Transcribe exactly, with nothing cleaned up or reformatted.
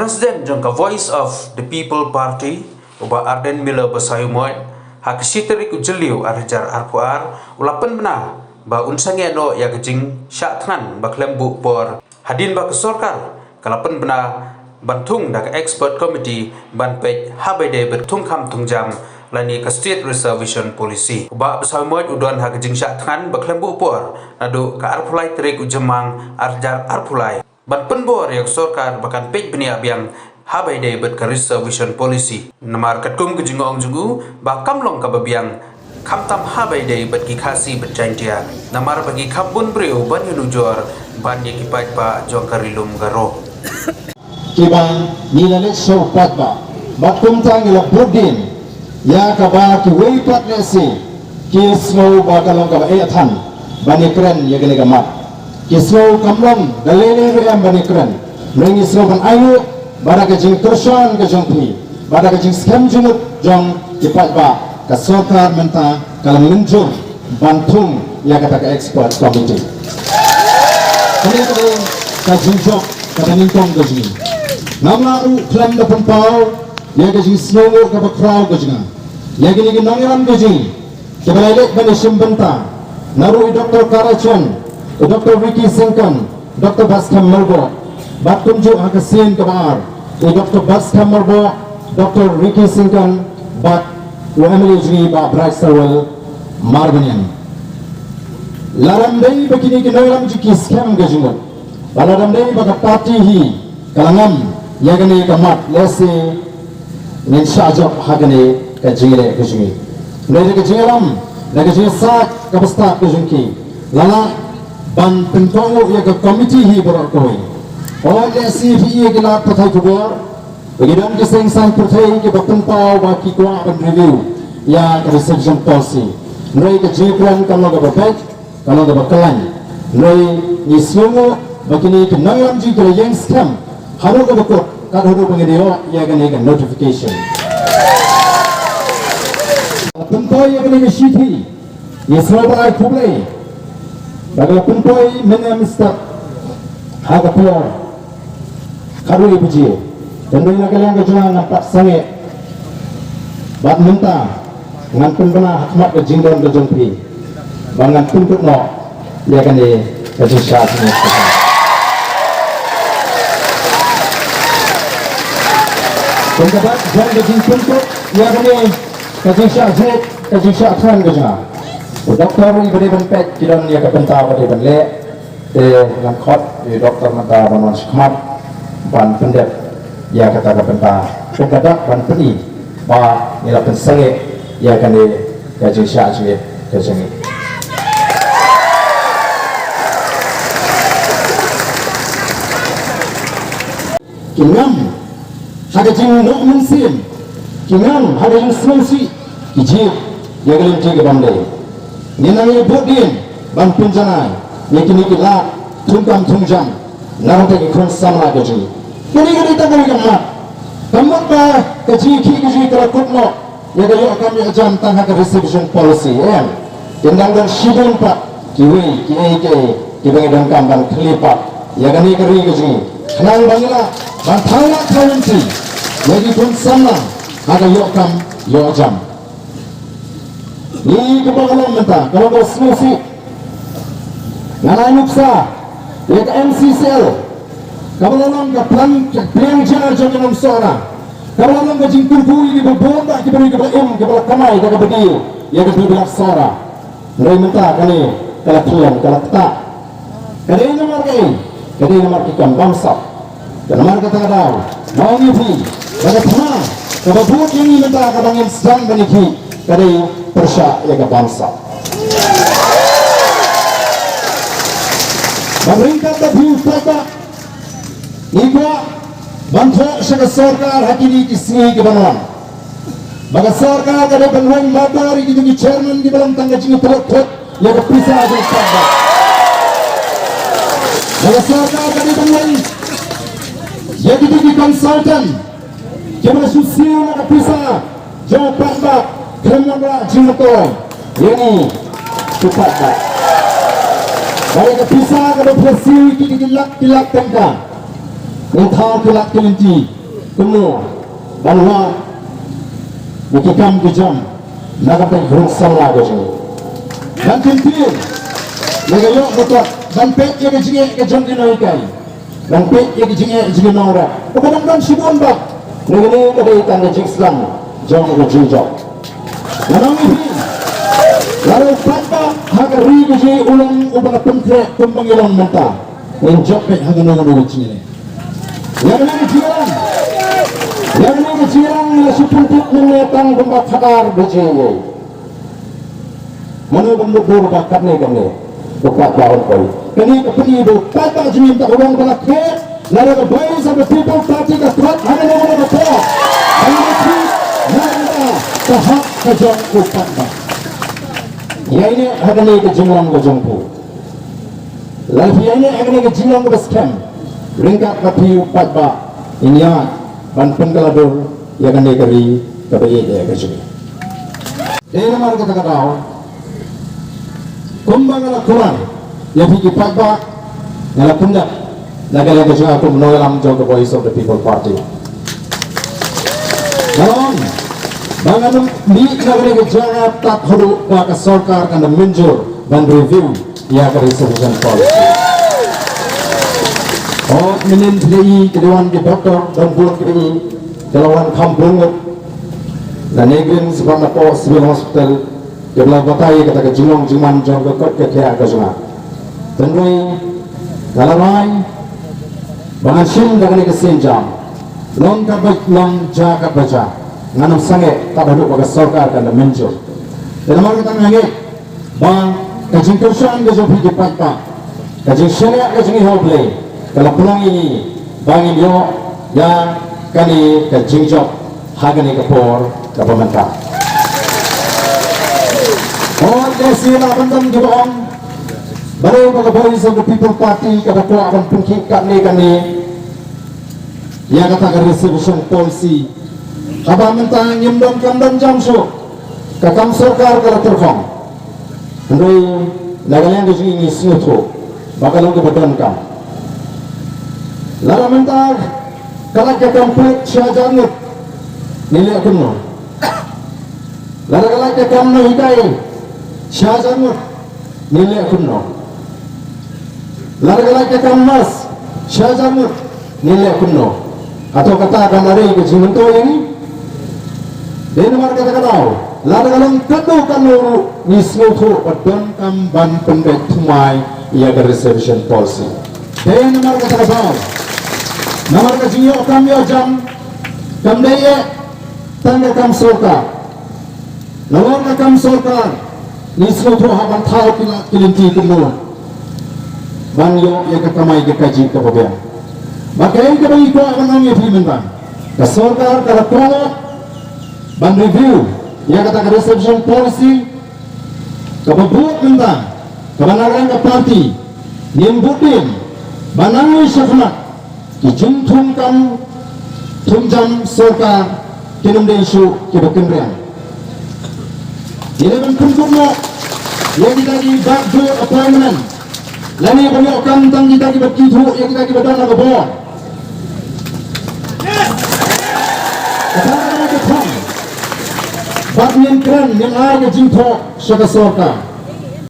President jong ka Voice of the People Party, u Bah Ardent Miller Basaiawmoit, ha ka shi tarik u Jylliew ar hajar arphew ar, u la pynbna ba un sangeh noh ïa ka jingshah thngan ba khlem buh por, hadien ba ka sorkar ka la pynbna ban thung da ka expert committee ban peit ha ba ïadei bad thungkham thungjam lane ka State Reservation Policy. U Bah Basaiawmoit u don ha ka jingshah thngan ba khlem buh por naduh ka arphew lai tarik u Jymmang ar hajar arphew lai ban pynbor ïa ka sorkar ba kan peit bniah biang ha ba ïadei bad ka Reservation Policy. Namar katkum ka jingong jong u ba kam long kaba biang, khamtam ha ba ïadei bad ki Khasi bad Jaintia, namar ba ki khap bun briew ban ïanujor ban ïa ki paidbah jong ka Ri Lum Garo. Kiba ngi la leit sha u paidbah bad kumta ngi la bud dien ïa kaba kiwei pat lehse ki sngew ba ka long kaba eh than ban ïakren ïa kane ka mat. Ki sngew kam long da lei lei ruh em ban ïakren. Hynrei ngi sngew ban ainguh ba da ka jingkyrshan ka jong phi, ba da ka jingskhem jingmut jong ki paidbah, ka sorkar mynta ka la mynjur ban thung ïa kata ka expert committee. Kane ka dei ka jingjop kaba nyngkong ka jong ngi. Ngam lah ruh khlem da pynpaw ïa ka jingsngewnguh kaba khraw ka jong nga ïa kine ki nongïalam ka jong ngi kiba la leit ban ïashim bynta, naduh i Doctor Kara Chen, i Doctor Ricky Syngkon, Doctor Batskhem Myrboh, bad kumjuh ha ka sien kaba ar, i Doctor Batskhem Myrboh, Doctor Ricky Syngkon, bad u M L A jong ngi Bah Brightstarwell Marbaniang. Lada ym dei ba kine ki nongïalam jong ngi ki skhem ka jingmut, ba lada ym dei ba ka party hi ka la ngam ïa kane ka mat, lehse ngin shah jop ha kane ka jingïaleh ka jong ngi. Hynrei da ka jingïalam, da ka jingïasaid kaba stad ka jong ki, la lah ban pynkohnguh ïa ka committee hi baroh kawei. Hooid, lehse phi ïohi ïa ki lad pathai khubor ba ki don ki seng saiñ pyrthei kiba pynpaw ba ki kwah ban review ïa ka Reservation Policy. Hynrei ka jingkren kam long kaba beit, ka long kaba khlaiñ. Hynrei ngi sngewnguh ba kine ki nongïalam jong ngi ki la ïeng skhem haduh kaba kut, kat haduh ba ngin ïoh ïa kane ka notification. Pynpoi ïa kane ka shithi, ngi sngewbha ai khublei ba ka la pynpoi mynne mynstep ha ka por khatwei baje. Hynrei na ka liang ka jong nga ngan pat sangeh bad mynta ngan pynbna ha khmat ka jingdon ka jong phi ba ngan pynkut noh ïa kane ka jingshah jingit. Kumta bad jong ka jingpynkut ïa kane ka jingshah jingit, ka jingshah thngan ka jong nga, u doktor uba dei ban peit ki don ïa ka bynta ba dei ban leh. Te ngan khot ïa u doktor mynta ban wan shakhmat ban pyndep ïa kata ka bynta. Kumta ban pyni ba ngi la pynsangeh ïa kane ka jingshah jingit ka jong ngi. Ki ngam ha ka jingnoh mynsiem, ki ngam ha ka jingsngewsih, ki jied ïa ka lynti ka bym dei. Ngin nang ïa bud dien ban pynjanai ïa kine ki lad thungkam thungjam na ka bynta ki khun samla ka jong ngi. Kane ka dei tang kawei ka mat. Ka mut ba ka jingïakhih ka jong ngi ka la kut noh ïa ka ïoh kam ïoh jam tang ha ka reservation policy, em. Kin dang don shibun pat kiwei kiei kiei kiba ngi donkam ban khlieh pat ïa kane ka ri ka jong ngi, khnang ba ngi lah ban thaw lad thaw lynti ïa ki khun samla ha ka ïoh kam ïoh jam. Ngi kumba ka long mynta ka long ka sngewsih. Nga la nuksa ïa ka M C C L kaba la long ka plang, ka pliang ja jong ka nong Sohra, kaba la long ka jingkyrkhu ïa kiba bun bad kiba ri kiba im, kiba la kamai da kaba die ïa ka dei ba la Sohra. Hynrei mynta kane ka la khlem, ka la ktah. Ka dei namar kaei? Ka dei namar ki kam bamsap. Ka namar kata ka daw nga ong ïa phi ba ka thma kaba bud ïa ngi mynta kaba ngin sdang ban ïakhih ka dei pyrshah ïa ka bamsap. Bad ryngkat bad phi u paidbah, ngi kwah ban thoh sha ka sorkar ha kine ki sngi ki ban wan ba ka sorkar ka dei ban weng mardor ïa kito ki chairman kiba long tang ka jingïatylot thut ïa ka pisa jong ka sorkar. Ba ka sorkar ka dei ban weng ïa kito ki consultant kiba la shu siew na ka pisa jong u paidbah, khlem wanrah jingmyntoi ïa ngi ki paidbah. Ba ïa ka pisa kaba phi la siew ïa ki, ki lak ki lak tyngka, ngi thaw ki lak ki lynti. Kumno ban wad ïa ki kam ki jam na ka bynta ka rung samla ka jong ngi. Ban kyntiew na ka ïoh ka kot, ban peit ïa ka jingeh ka jong ki nonghikai, ban peit ïa ka jingeh jong ki nongrep. Kaba dang don shibun bha. Na kane ka dei tang ka jingsdang jong ka jingjop. Nga ong ïa phi, lada u paidbah ha ka ri ka jong ngi u long uba la pynkhreh kumba ngi long mynta, ngin jop beit ha kano kano ka jingïaleh. Ïa kane ka jingïalang, ïa kane ka jingïalang la shu pyntip mynne tang kumba khadar baje. Mano ban mutdur ba katne katne u paidbah un poi? Kane ka pyni ba u paidbah jingim, ta ka long ba la khet. Lada ka Voice of the People Party ka khot ha kano kano ka por, ha kano ka por, na ka hak ka jong u paidbah. Ïa ine ha kane ka jinglong ka jong phi. Lada phi ïaineh ha kane ka jinglong kaba skhem, ryngkat bad phi u paidbah, ngin ïaid ban pynkylla dur ïa kane ka ri kaba ïeit ka jong ngi. Dei namar kata ka daw, kumba nga la kular ïa phi ki paidbah, nga la pyndep na ka liang ka jong nga kum u nongïalam jong ka Voice of the People Party. Nga ong ba ngan ym mih na kane ka jaka tad haduh ba ka sorkar kan da mynjur ban review ïa ka reservation policy. Oh, mynnin phi la i ki dei wan ki doktor, don bun ki dei i, ki la wan kham bun ngut na NEIGRIHMS bad napoh Civil Hospital, kiba la batai ïa kata ka jinglong jingman jong ka kot ka khiah ka jong nga. Hynrei nga la rai ba ngan shim da kane ka sienjam, long katba long, jia katba jia, ngan ym sangeh tad haduh ba ka sorkar kan da mynjur. Te namar kata nga ngeit ba ka jingkyrshan ka jong phi ki paidbah, ka jingshaniah ka jong ngi ha U Blei, ka la pynlong ïa ngi ba ngin ïoh ïa kane ka jingjop ha kane ka por kaba mynta. Hooid, lehse lah ban don kiba ong ba dei ba ka Voice of the People Party ka da kwah ban pynkhih katne katne ïa kata ka reservation policy. Haba mynta ngim don kam don jam shuh, ka kam sorkar ka la tyrkhong. Hynrei na ka liang ka jong ngi, ngi sngewthuh ba ka long kaba donkam. Lada mynta ka lait ka kam pulit shi hajar ngut, ngin leh kumno? Lada ka lait ka kam nonghikai shi hajar ngut, ngin leh kumno? Lada ka lait ka kam nurse shi hajar ngut, ngin leh kumno? Hato kata kam dei ka jingmyntoi ïa ngi? Dei namar kata ka daw, lada ka long katno katno ruh, ngi sngewthuh ba donkam ban pynbeit thymmai ïa ka reservation policy. Dei namar kata ka daw, namar ka jingïoh kam ïoh jam kam dei eh tang ka kam sorkar. Nalor ka kam sorkar, ngi sngewthuh hap ban thaw ki lad ki lynti kumno ban ïoh ïa ka kamai ka kajih kaba biang. Bad kaei kaba ngi kwah ban ong ïa phi mynta, ka sorkar ka la kwah ban review ïa kata ka reservation policy, kaba bud mynta, kaba na ka liang ka party ngin bud dien ban nang ïa sha khmat ki jingthung kam thung jam sorkar kin ym dei shuh kiba kynriang. Ngi dei ban pynkut noh ïa kita ki backdoor appointment, lane ban ïoh kam tang kita kiba kithuh ïa kita kiba don ha ka bor. Kata ka dei ka thong. Bad ngin kren, ngin ai ka jingthoh sha ka sorkar.